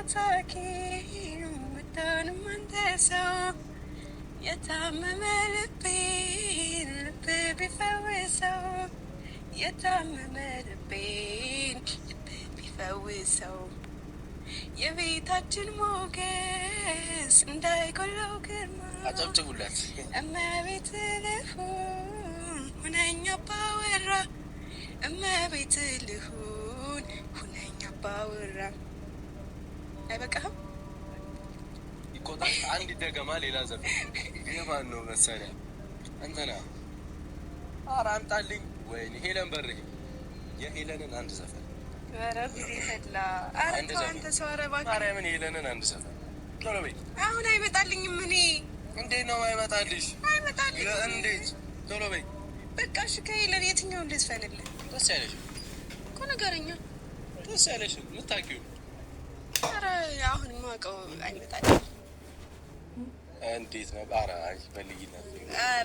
የሞት ሐኪም ብትሆንም አንተ ሰው፣ የታመመ ልቤን ልብ ቢፈውሰው፣ የታመመ ልቤን ልብ ቢፈውሰው፣ የቤታችን ሞገስ እንዳይጎለው ግርማ። አጨብጭቡላት። እመቤት ልሁን ሁነኛ አባወራ፣ እመቤት ልሁን ሁነኛ አባወራ። አይበቃህም? ይቆጣል። አንድ ደገማ ሌላ ዘፈን የማን ነው መሰለህ? እንትና፣ ኧረ አምጣልኝ። ወይኔ ሄለን በርሄ፣ የሄለንን አንድ ዘፈን። ኧረ ጊዜ ፈላ። ኧረ አንድ ተው ዘፈን። አንተ ሰው፣ ኧረ እባክህ። ማርያምን የሄለንን አንድ ዘፈን፣ ቶሎ በይ። አሁን አይመጣልኝም እኔ። እንዴት ነው አይመጣልሽ? አይመጣልኝም። እንዴት? ቶሎ በይ። በቃ እሺ፣ ከሄለን የትኛውን ልዝፈንልህ? ደስ ያለሽ። እኮ ንገረኛ። ደስ ያለሽ የምታውቂው። ኧረ አሁን የማውቀው አይመጣልኝም። እንዴት ነው? ኧረ አንቺ ፈልጊላት። ኧረ።